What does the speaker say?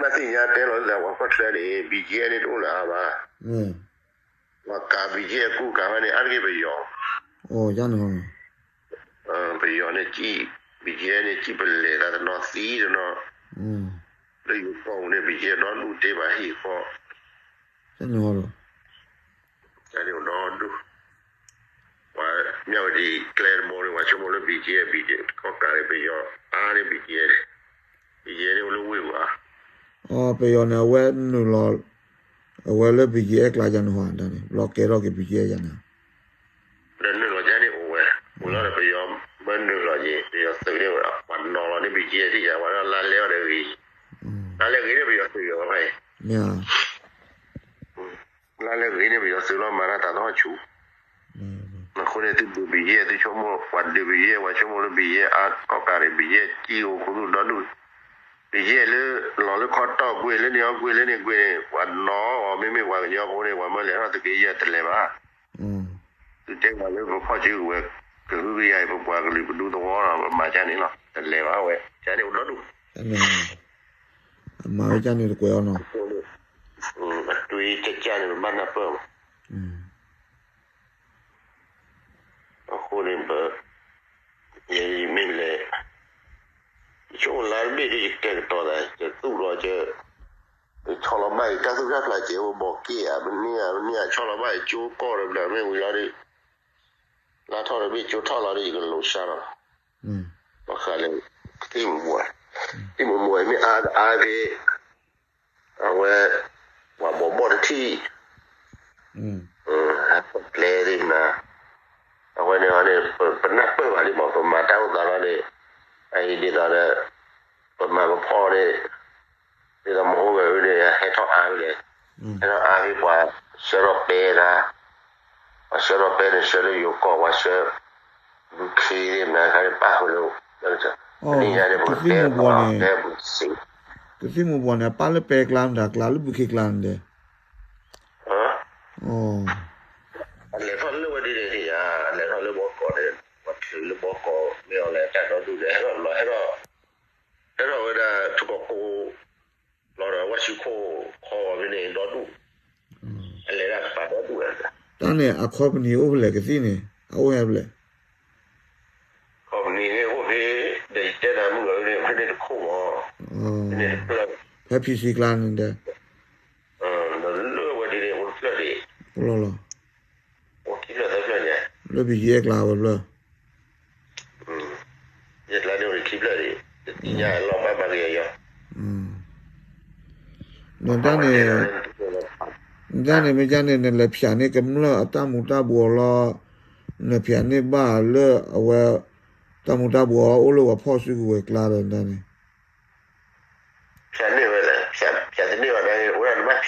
ဘၣ်သ့ၣ်ညါတဲလီၤလၢပှၤကီၢ်ချၢန့ၣ် BGF န့ၣ်တအိၣ်လၢၤအါဘၣ်. ပှၤကး BGF ကူကးဖဲန့ၣ် အါတက့ၢ်ပယီၤ, ပယီၤန့ၣ်ကံၣ်, BGF န့ၣ်ကံၣ်ပလဲၤသးတနီၤသံတနီၤ, လၢယိၤကီၢ်ပူၤန့ၣ် BGF ဒီဒူၣ်တ့ဘၣ်ဟံၣ်ဃီ တၢ်န့ၣ်အိၣ်ဒီဒူၣ်, ပှၤမၠၣ်ဝတံၤကျဲတဘိန့ၣ် ပှၤဆိကမိၣ်လၢ BGF, BGF ကီၢ်ကးန့ၣ် ပယီၤအါန့ၢ် BGF န့ၣ်, BGF န့ၣ်အိၣ်လၢဝ့ၢ်ပူၤဧါ, ပယီၤန့ၣ် အဝဲနုာ်လီၤ, အဝဲလၢ BGF ကျါယၤန့ၣ်ဟီဒၣ်န့ၣ် ဘျီကဲထီၣ်က့ၤ BGF ယၤန့ၣ် ဒီးနုာ်လီၤကန့ၣ်အိၣ်ဝဲ, အိၣ်လီၤဒီးပယီၤမၢနုာ်လီၤက့ၤ ပယီၤသုးန့ၣ် ပှၤနီၤလီၤန့ၣ် BGF ထံၣ်ယၤ ပှၤလၢလါလဲအီၤဒီးဂ့ၤ, လါလဲဂ့ၤန့ၣ်ပယီၤသုးဂ့ၤဝဲဖဲအံၤ, မ့ၢ်ဧါ, လါလဲဂ့ၤန့ၣ်ပယီၤသုးလီၤမၤတၢ်သးသဟီၣ်ဆူၣ်, အဃိန့ၣ်သုဒုး BGF သုဆိကမိၣ် ပှၤဒုး BGF ပှၤဆိကမိၣ်လၢ BGF အါကီၢ်ကးန့ၣ် BGF ကံၣ်အိၣ်ခူသူၣ်ဒီဒူၣ်, BGF လၢလီၤလၢခီတီၢ်ကွ့ၢ်လၢန့ၣ်အီၣ်ကွ့ၢ်လၢန့ၣ်ကွ့ၢ်န့ၣ် ပှၤနီၤအီၤ မ့မ့ၢ်ပှၤကညီဖိန့ၣ် ပှၤမၢလဲၤထီၣ်သုးက့ယဲၢ်တလဲၤဘၣ် သုတဲပှၤလၢပဖီၣ်စုကဝဲၤ ကဟုကယာ်အံၤ ပပှၤကလုာ်ပဒူသဝီဒီး ပမၤကန့ၣ်လီၤ တလဲၤဘၣ်ဝဲ ကန့ၣ်အိၣ်ဒီဒူၣ်, အမၤဝဲကန့ၣ်တကွဲးအီၤနီၤ, အတွ့ကကန့ၣ် ပဘၣ်နၢ်ပၢၢ်မး, အဃိန့ၣ် ပ ယမ့ၢ်လဲၤ ယဆိကမိၣ်လါတဘ့ၣ်ဒီး ယကဲကတီၤသး ယသူၣ်ထီၣ်က ယဆီလီၤဘၣ်အံၤ တၢ်သူၣ်တၢ်ဖျးကဲအိၣ်ဘီးက့ၣ်ဧါ မနုၤဧါ မနုၤဧါ ဆီလီၤဘၣ်အံၤ ကၠိကီၢ်ဒီးဘျၢမ့ၢ်ဝံၤလီၤဒီး လါထီၣ်တဘ့ၣ်ကၠိထီၣ်လီၤဒီး ယကလိၤစါလီၤ, ဘၣ်ဃးလၢ ကသံၣ်မူးဘှီး သံၣ်မူးဘှီးအံၤမ့ၢ်အါအါက့ၤ အဝဲ ပှၤဘီးဘီၣ်တထံၣ် ဟဲပကျဲသ့ၣ်မနၤ အဝဲန့ၣ်န့ၣ် ပနၢ်ပၢၢ်ဘၣ်လံမး ပမၤတၢ်အိၣ်သးလီၤန့ၣ် အအံၤဒ်သိးဒီး ပမၤပဖီၣ်န့ၣ် ဒ်သိးမဟိဝဲၤအုန့ၣ် ဟဲထီၣ်အါဝဲလဲၣ် ဟဲထီၣ်အါဝဲပှၤဆှၢထီၣ်ပဲတၢ် ပှၤဆှၢထီၣ်ပဲန့ၣ် ဆှၢလၢယိၤကီၢ် ပှၤဆှၢ ဘုခ့သ့ၣ်မနၤခါန့ၣ် ပၣ်ဃုာ်လၢ ပနံၤညါန့ၣ် ပကတဲလီၤတဲဘုစ့ ကသံၣ်မူးဘှီးန့ၣ် အပၣ်လၢပဲကျါမတၤကျါ လၢဘုခ့ကျါန့ၣ်ဒီး အလဲၤထီၣ်လၢဝဲဒ်န့ၣ်ဧါ အလဲၤထီၣ်လၢဘီကီးန့ၣ် ပှၤချုးလၢဘီကီး မ့ၢ်အီၤလဲၤတၢ်ဒီဒူၣ်ဒီး ဟဲထီၣ်ဘျီ ဟဲထီၣ် ဟဲထီၣ်ဝဲဒၣ်ထူၣ်ကီၢ်ကိး ဘျီဒီးဝဲၡူးခိၣ်ခီဝဲဖဲန့ၣ် ဒီဒူၣ် အလဲၤဒၣ်ကပၤဒီဒူၣ်ဝဲ တၢ်န့ၣ် အ company အိၣ်ဖဲလဲၣ် ကသံၣ်န့ၣ် အအိၣ်ဟဲဖဲလဲၣ် company န့ၣ်အိၣ်ဖဲ ဒီးယတဲနၤမုၢ်ဂီၤန့ၣ် ဖဲန့ၣ်တခိၣ်မး ဖဲန့ၣ်တဖျၢၣ် ဖဲ ဖံဆံကျါန့ၣ်ဒီး လၢဝဲဒ်န့ၣ် အိၣ်တဖျၢၣ်ဒံး အိၣ်လီၤလီၤ အိၣ်ခံဖျၢၣ်သၢဖျၢၣ်ညါ လၢပယဲၢ်ကျါဝဲဖျၢၣ် ယဲၢ်ကျါန့ၣ်အိၣ်ခံဖျၢၣ်ဒံး တသ့ၣ်ညါလီၤဘၣ်ဘၣ်က့ၤအီၤ နတၢ်န့ၣ် နတၢ်န့ၣ်မ့ၢ်ကန့ၣ် နလဲၤဖၠးန့ၢ်ကမျၢၢ်အတၢ်မူၤတၢ်ဘှီးလီၤ နဖၠးန့ၢ်ဘၣ်လၢအဝဲ တၢ်မူၤတၢ်ဘှီးအိၣ်လၢပှၤဖီၣ်စုကဝဲၤကျါဒီးနတၢ်န့ၣ် ဖၠးန့ၢ်ဝဲလဲၣ် ဖၠးတန့ၢ်ဘၣ်န့ၣ် အိၣ်ဒၣ်နဘၣ်ဖၠး